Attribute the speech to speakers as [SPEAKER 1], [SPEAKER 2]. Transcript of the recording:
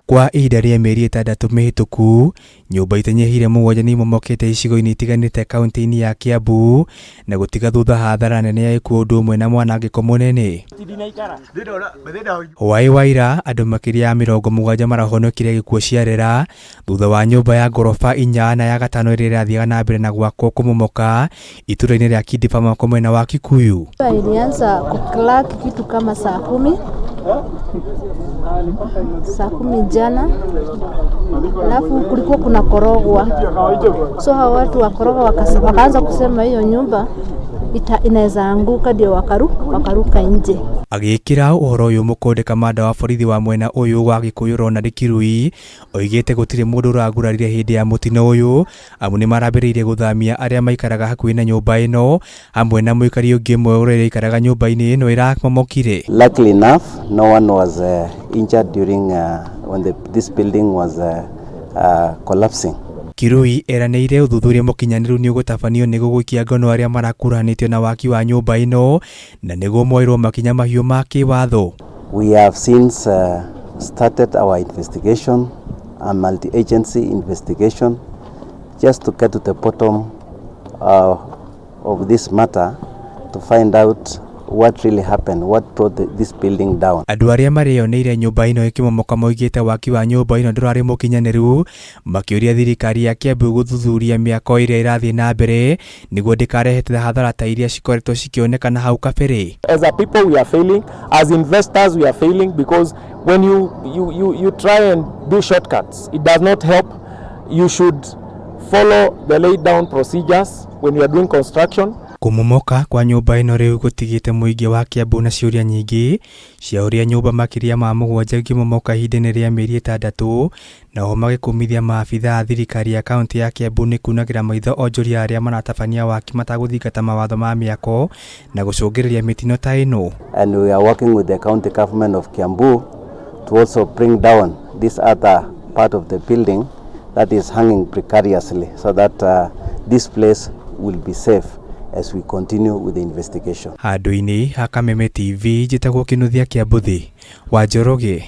[SPEAKER 1] Kwa ihinda rĩa mĩeri 6 mĩhĩtũku, nyũmba itanyihĩire 7 nĩ imomokete icigo-inĩ itiganĩte kaunti-inĩ ya Kiambu na gũtiga thutha hathara nene ya ikuũ ũndũ ũmwe na mwanangĩko mũnene. Hwaĩ wa ira, andũ makĩria ya 70 marahonokire gĩkuũ ciarera thutha wa nyũmba ya ngoroba 4 na ya gatano ĩrĩa ĩrathiaga na mbere na gwakwo kũmomoka itũra-inĩ rĩa Kidipamako mwena wa Kikuyu.
[SPEAKER 2] Ilianza kucrack kitu kama saa 10, saa 10 jana, alafu kulikuwa kuna korogwa, so hao watu wakoroga wakaanza kusema hiyo nyumba inaweza anguka, ndio wakaruka nje.
[SPEAKER 1] Agĩkĩra ũhoro ũyũ mũkonde, kamanda wa borithi wa mwena ũyũ wa Gĩkũyũ Ronald Kirui oigĩte gũtirĩ mũndũ ũragurarire hĩndĩ ya mũtino ũyũ, amu nĩ marambĩrĩirie gũthamia arĩa maikaraga hakuhĩ na nyũmba ĩno hamwe na mũikari ũngĩ ũmwe ũrĩa ũraikaraga nyũmba-inĩ ĩno ĩramomokire.
[SPEAKER 3] Luckily enough, no one was injured during when this building was collapsing.
[SPEAKER 1] Kirui eranĩire ũthuthuria mũkinyanĩru nĩ ũgũtabanio nĩguo gũikia ngono arĩa marakuruhanĩtio na waki wa nyũmba ĩno na nĩguo moerwo makinya mahiũ ma kĩwatho.
[SPEAKER 3] We have since started our investigation, a multi-agency investigation, just to get to the bottom of this matter, to find out what really happened, what brought this building down.
[SPEAKER 1] Andũ arĩa mareyoneire nyũmba ĩno ĩkĩmomoka moigĩte waki wa nyũmba ĩno ndũrarĩ mũkinyanĩru, makĩũria thirikari ya Kiambu gũthuthuria mĩako ĩrĩa ĩrathiĩ na mbere nĩguo ndĩkarehe hathara ta iria cikoretwo cikĩonekana hau kabere.
[SPEAKER 4] As a people we are failing, as investors we are failing, because when you try and do shortcuts, it does not help. You should follow the laid down procedures when you are doing construction.
[SPEAKER 1] Kũmomoka kwa nyũmba ĩno rĩu gũtigĩte mũingĩ wa Kiambu na ciũria nyingĩ cia ũrĩa nyũmba makĩria ma 7 ingĩmomoka ihinda-inĩ rĩa mĩeri 6, nao magĩkũmithia maabitha a thirikari ya kaunti ya Kiambu nĩ kunagĩra maitho onjoria arĩa maratabania waki matagũthingata mawatho ma mĩako na gũcũngĩrĩria mĩtino ta ĩno.
[SPEAKER 3] And we are working with the county government of Kiambu to also bring down this other part of the building that is hanging precariously, so that this place will be safe as we continue with the investigation.
[SPEAKER 1] Handũ-inĩ ha Kameme TV, njĩtagwo Kĩnuthia Kĩambuthi wa Njoroge.